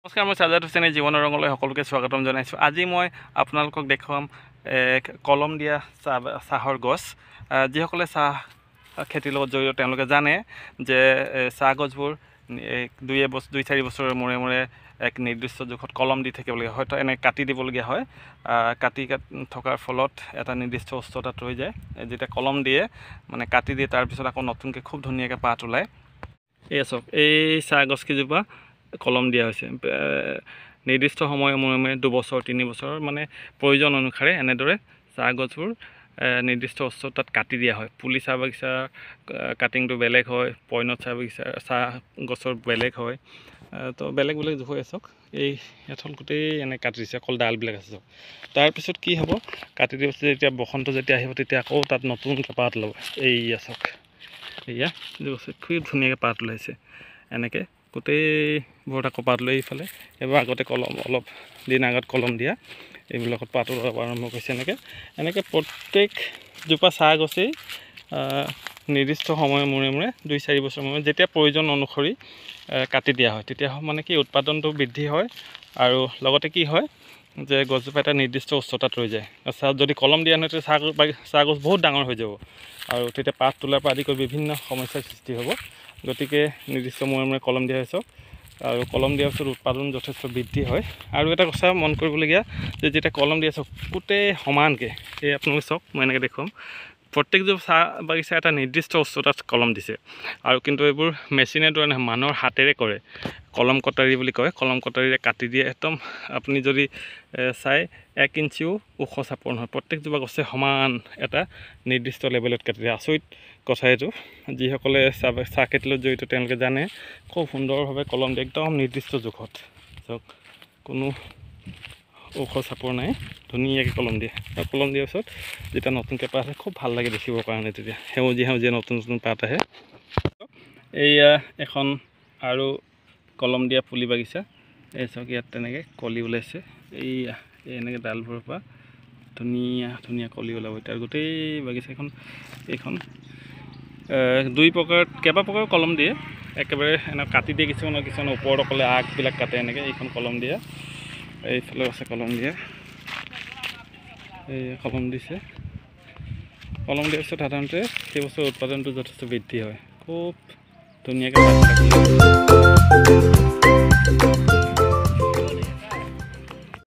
নমস্কাৰ, মই সাজাদ হুছেইনে জীৱনৰ ৰঙলৈ সকলোকে স্বাগতম জনাইছোঁ। আজি মই আপোনালোকক দেখুৱাম এক কলম দিয়া চাহৰ গছ। যিসকলে চাহ খেতিৰ লগত জড়িত তেওঁলোকে জানে যে চাহ গছবোৰ দুই চাৰি বছৰৰ মূৰে মূৰে এক নিৰ্দিষ্ট জোখত কলম দি থাকিব লাগে, হয়তো এনে কাটি দিবলগীয়া হয়। কাটি থকাৰ ফলত এটা নিৰ্দিষ্ট উচ্চতাত ৰৈ যায়। যেতিয়া কলম দিয়ে মানে কাটি দিয়ে, তাৰপিছত আকৌ নতুনকৈ খুব ধুনীয়াকৈ পাত ওলায়। এই চাওক, এই চাহ গছকেইজোপা কলম দিয়া হৈছে। নিৰ্দিষ্ট সময়ৰ মূৰে মূৰে 2 বছৰ 3 বছৰ মানে প্ৰয়োজন অনুসাৰে এনেদৰে চাহ গছবোৰ নিৰ্দিষ্ট উচ্চতাত কাটি দিয়া হয়। পুলি চাহ বাগিচাৰ কাটিংটো বেলেগ হয়, পইনত চাহ বাগিচাৰ চাহ গছৰ বেলেগ হয়। তো বেলেগ বেলেগ জোখ হৈ চাওক, এই ইয়াত হ'ল গোটেই এনে কাটি দিছে, অকল ডালবিলাক আছে চাওক। তাৰপিছত কি হ'ব, কাটি দিয়াৰ পিছত যেতিয়া বসন্ত যেতিয়া আহিব, তেতিয়া আকৌ তাত নতুনকৈ পাত ওলাব। এইয়া চাওক, এয়া খুব ধুনীয়াকৈ পাত ওলাইছে। এনেকৈ গোটেইবোৰত আকৌ পাত লৈ এইফালে এইবাৰ আগতে কলম অলপ দিন আগত কলম দিয়া এইবিলাকত পাত ওলাব আৰম্ভ কৰিছে। এনেকৈ এনেকৈ প্ৰত্যেকজোপা চাহ গছেই নিৰ্দিষ্ট সময়ৰ মূৰে মূৰে 2-4 বছৰ মূৰে যেতিয়া প্ৰয়োজন অনুসৰি কাটি দিয়া হয়। তেতিয়া মানে কি উৎপাদনটো বৃদ্ধি হয় আৰু লগতে কি হয় যে গছজোপা এটা নিৰ্দিষ্ট উচ্চতাত ৰৈ যায়। চাহ যদি কলম দিয়া নহয়, তেতিয়া চাহ গছ বহুত ডাঙৰ হৈ যাব আৰু তেতিয়া পাত তোলাৰ পৰা আদি কৰি বিভিন্ন সমস্যাৰ সৃষ্টি হ'ব। গতিকে নিৰ্দিষ্ট মূৰে মূৰে কলম দিয়া হৈছে আৰু কলম দিয়াৰ পিছত উৎপাদন যথেষ্ট বৃদ্ধি হয়। আৰু এটা কথা মন কৰিবলগীয়া যে যেতিয়া কলম দিয়া চাওক, গোটেই সমানকৈ, এই আপোনালোকে চাওক, মই এনেকৈ দেখুৱাম, প্ৰত্যেকজোপা চাহ বাগিচা এটা নিৰ্দিষ্ট উচ্চতাত কলম দিছে। আৰু কিন্তু এইবোৰ মেচিনে দৰে নহয়, মানুহৰ হাতেৰে কৰে। কলম কটাৰী বুলি কয়, কলম কটাৰীৰে কাটি দিয়ে। একদম আপুনি যদি চাই, 1 ইঞ্চিও ওখ চাপৰ নহয়, প্ৰত্যেকজোপা গছে সমান এটা নিৰ্দিষ্ট লেভেলত কাটি দিয়ে। আচৰিত কথা এইটো। যিসকলে চাহ খেতিৰ লগত জড়িত তেওঁলোকে জানে, খুব সুন্দৰভাৱে কলম দিয়ে একদম নিৰ্দিষ্ট জোখত। চাওক, কোনো ওখ চাপৰ নাই, ধুনীয়াকৈ কলম দিয়ে। আৰু কলম দিয়াৰ পিছত যেতিয়া নতুনকৈ পাত আহে, খুব ভাল লাগে দেখিবৰ কাৰণে। তেতিয়া সেউজীয়া সেউজীয়া নতুন নতুন পাত আহে। এয়া এখন আৰু কলম দিয়া পুলি বাগিচা। এই চাওক, ইয়াত তেনেকৈ কলি ওলাইছে। এইয়া এই এনেকৈ ডালবোৰৰ পৰা ধুনীয়া ধুনীয়া কলি ওলাব। এতিয়া গোটেই বাগিচাখন এইখন দুই প্ৰকাৰ কেইবা প্ৰকাৰৰ কলম দিয়ে। একেবাৰে এনে কাটি দিয়ে কিছুমানৰ, কিছুমানৰ ওপৰত অকলে আগবিলাক কাটে এনেকৈ। এইখন কলম দিয়া, এইফালেও আছে কলম দিয়া। এই কলম দিছে। কলম দিয়াৰ পিছত সাধাৰণতে সেই বছৰ উৎপাদনটো যথেষ্ট বৃদ্ধি হয়। খুব ধুনীয়াকৈ পাতবিলাক ওলায়।